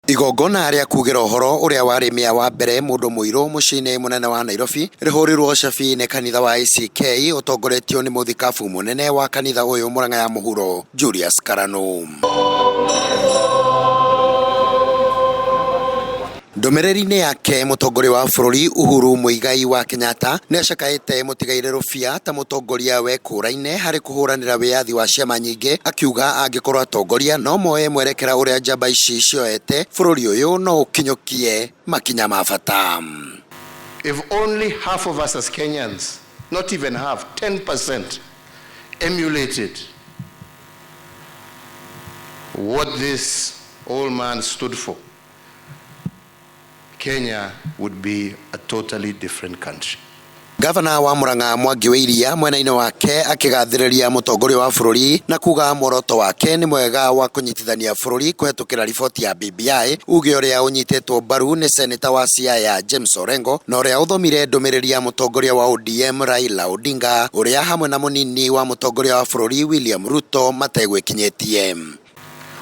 Igongona rĩa kugĩra ũhoro ũrĩa warĩ mĩa wa mbere mũndũ mũirũ mũciĩ-inĩ mũnene wa Nairobi rĩhũrirwo cabi nĩ kanitha wa ACK ũtongoretio nĩ mũthikabu mũnene wa kanitha ũyũ Murang'a ya mũhuro Julius Karanu. Ndũmĩrĩri-inĩ yake mũtongoria wa bũrũri Uhuru Muigai wa Kenyatta nĩ acakaĩte mũtigairĩ Rũbia ta mũtongoria wekũraine harĩ kũhũranĩra wĩyathi wa ciama nyingĩ, akiuga angĩkorwo atongoria no moe mwerekera ũrĩa njamba ici cioete bũrũri ũyũ no ũkinyũkie makinya ma bata. If only half of us as Kenyans, not even half, 10%, emulated what this old man stood for, Kenya would be a totally different country. Gavana wa Murang'a Mwangi wa Iria mwena-inĩ wake akĩgathĩrĩria mũtongoria wa bũrũri na kuga muoroto wake nĩ mwega wa kũnyitithania bũrũri kũhetũkĩra riboti ya BBI, uge ũrĩa ũnyitĩtwo mbaru nĩ seneta wa Siaya James Orengo na ũrĩa ũthomire ndũmĩrĩri ya mũtongoria wa ODM Raila Odinga ũrĩa hamwe na mũnini wa mũtongoria wa bũrũri William Ruto mategwĩkinyĩtie.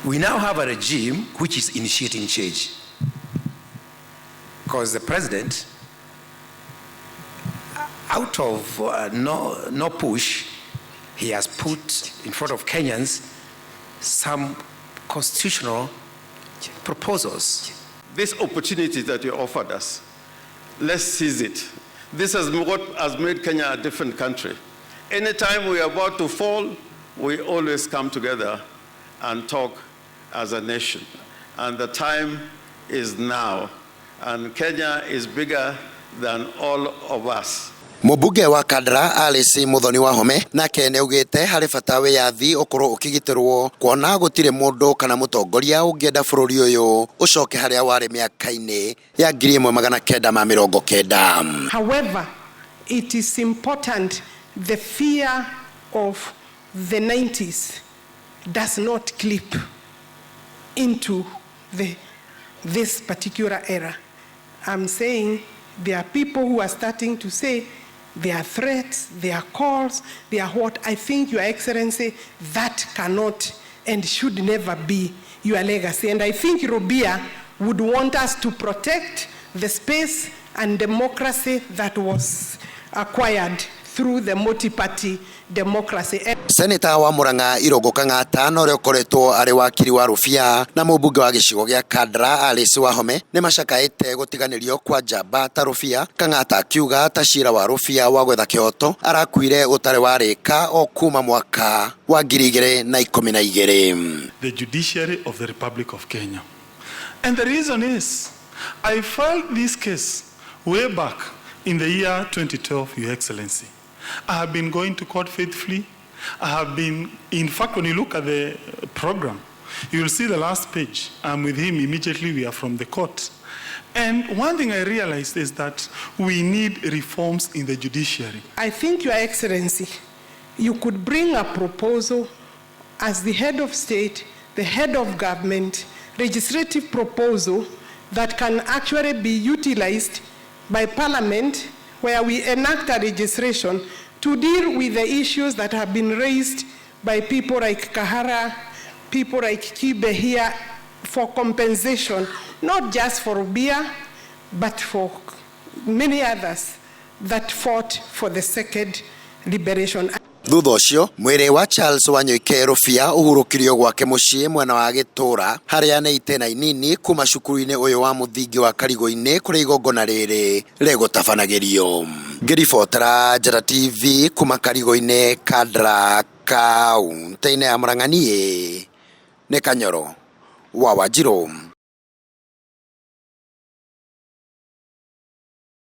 We now have a regime which is initiating change. Because the president, out of no push, he has put in front of Kenyans some constitutional proposals. This opportunity that you offered us, let's seize it. This has what has made Kenya a different country. Anytime we are about to fall, we always come together and talk as a nation. And the time is now. And Kenya is bigger than all of us. Mũmbunge wa Kandara Alice Muthoni Wahome nake nĩ augĩte harĩ bata wĩyathi ũkorwo ũkĩgitĩrwo kuona gũtirĩ mũndũ kana mũtongoria ũngĩenda bũrũri ũyũ ũcoke harĩa warĩ mĩaka-inĩ ya 1990. However, it is important the fear of the 90s does not clip into this particular era. I'm saying there are people who are starting to say there are threats, there are calls, there are what. I think, Your Excellency, that cannot and should never be your legacy. And I think Rubia would want us to protect the space and democracy that was acquired through the multi-party democracy. Seneta wa Murang'a Irũngũ Kang'ata na ũrĩa ũkoretwo arĩ wakiri wa Rũbia na mũmbunge wa gĩcigo gĩa Kandara Alice Wahome nĩ macakaĩte gũtiganĩrio kwa njamba ta Rũbia. Kang'ata akiuga ta cira wa Rũbia wa gwetha kĩhoto arakuire ũtarĩ warĩka o kuma mwaka wa 2012. The judiciary of the Republic of Kenya. And the reason is, I filed this case way back in the year 2012, Your Excellency. I have been going to court faithfully. I have been, in fact, when you look at the program, you will see the last page. I'm with him immediately. We are from the court. And one thing I realized is that we need reforms in the judiciary. I think, Your Excellency, you could bring a proposal as the head of state, the head of government, legislative proposal that can actually be utilized by Parliament, where we enact a legislation to deal with the issues that have been raised by people like Kahara, people like Kibe here, for compensation, not just for Rubia, but for many others that fought for the second liberation. Thutha ũcio mwĩrĩ wa Charles Wanyoike Rũbia ũhurũkirio gwake mũciĩ mwena wa Gĩtũra harĩa nĩ itĩna inini kuma cukuru-inĩ ũyũ wa mũthingi wa Karigũ-inĩ kũrĩa igongona rĩrĩ rĩgũtabanagĩrio. Ngĩribotera Njata TV kuma Karigũ-inĩ, Kandara, kaũntĩ-inĩ ya Murang'a, niĩ nĩ Kanyoro wa Wanjirũ.